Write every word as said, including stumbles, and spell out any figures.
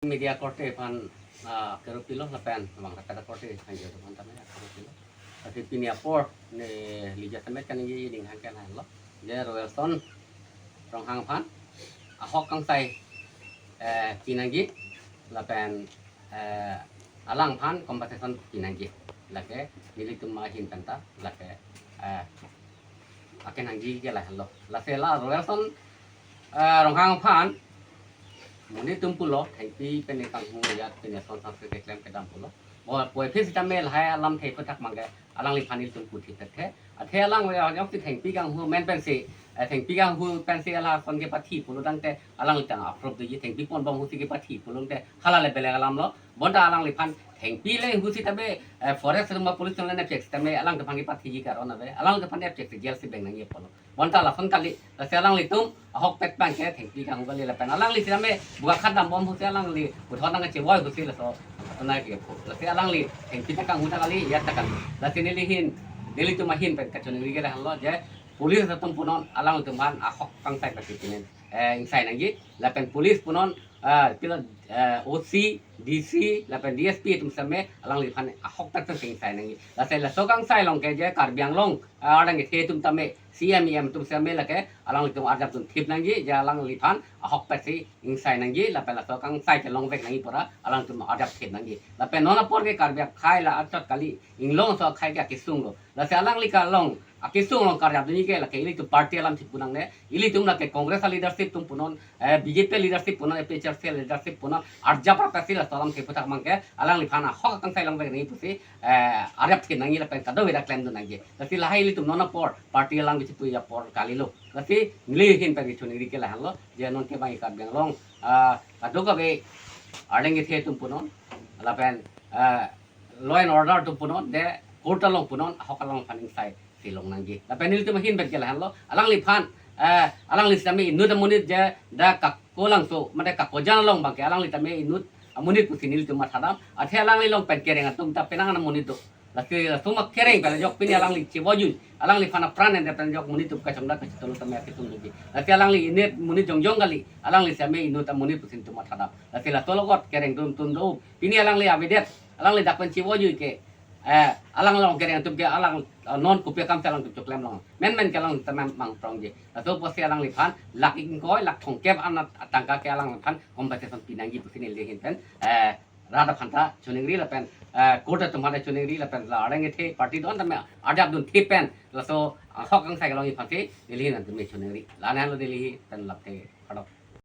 Media korte aphan, ah, kerup pilo lapen bang rakat korte aphan jatuh aphan tame kerup pilo. Tapi pini apor neli jat tame kaningje ning hangke lahenlo. Je Royalson Ronghang aphan ahok kangsai, eh, pinangji lapen, eh, alangphan compensation pinangji. Lake nelitum ahin penta lake, eh, akenangji ke lahenlo. Lasi la Royalson, eh, Ronghang aphan monit atum pulo thengpi pen kanghu ajat pen ason sang keklem kedam pulo. Bo puvoiphit sitame lahai alamthe aphuthak abangke alangliphan ilitum puthit thekthe. Athe alangli ajok si thengpi kanghu amen pensi, eh, thengpi kanghu pensi hala ason kepathi pulo tangte alangli tang approve doji, thengpi ponbom ahut si kepathi pulo tangte hala le belek alamlo. Bonta alangliphan thengpi le ahut sitame, eh, forest rumah police tong le nepchek sitame alangphan kepathiji karon ave. Alangphan nepchek si jail si beng nangji pulo. Bonta lason kali, lasi alanglitum ahokpet abangke thengpi kanghu kali lapen alangli sitame buka khat dambom ahut si alangli puthot nangkachevoi ahut si laso atonai kepho. Lasi alangli thengpi ta kanghu ta kali, ajat ta kali. Lasi neli ahin, nelitum ahin pen kachiningri ke lahenlo je police atum punon alanglitum aphan ahok kangsai pasi pinen, eh, ingsai nangji. Lapen police punon, eh, pilo, eh, O C, D C lapen D S P atum sitame alangliphan ahokpet ta ingsai nangji. Lasi laso kangsai along ke je Karbi Anglong, eh, arleng kethe atum tame, C M, E M atum sitame lake alanglitum arjap dunthip nangji, je alangliphan ahokpet si ingsai nangji, lapen laso kangsai kelongvek nangji pura alangtum arjap thip nangji. Lapen non apor ke Karbi akhai la achot kali, inglong so akhai ke akesung lo. Lasi alangli kalong akesung along karjap dunji ke lake ilitum party alam si punangne, ilitum lake Congress a leadership atum punon, eh, B J P leadership punon, A P H L C leadership punon, arjap rap si laso alamthe aphuthak abangke alangliphan ahok kangsai longvek nangji pusi, eh, arjap thip nangji lapen kadokave ta klemdun nangji. Lasi lahai ilitum non apor party alam si puji apor kalilo. Lasi neli ahin pen kachiningri ke lahenlo je non ke bang Karbi Anglong, ah, kadokave arleng kethe atum punon lapen, ah, law and order atum punon, de court along punon, ahok alangliphan ingsai si long nangji. Lapen nelitum ahin pen ke lahenlo, alangliphan, eh, alangli sitame inut amonit je dak Kakolangso, mate Kakojan along abangke alangli tame inut amonit pusi nelitum mathadam. Athe alangli along pen kereng atum ta penang an amonit do. Lasi latum akereng pen ajok pini alangli chevojui, alangliphan apran ende pen ajok monit atum kachongdak kachetolo tame akesung doji. Lasi alangli inut monit jongjong kali, alangli sitame inut amonit pusi nelitum mathadam. Lasi laso logot kereng atum atum do. Pini alangli avedet, alangli dak pen chevojui ke, eh, alang along kereng atum ke alang, eh, non kopi akam si alangtum choklem long. Menmen ke alang tame mangprongji. Laso apotsi alangliphan lakh ingkoi, lakh thomkep an atangka ke alangliphan compensation pinangji pusi neli ahin pen, eh, rat aphan ta chiningri lapen, eh, court atum aphan ta chiningri lapen la arleng kethe party don tame arjap dunthip pen laso ahok kangsai kelongji aphansi neli ahin tame chiningri. La-an lo neli ahin pen lap te kardom.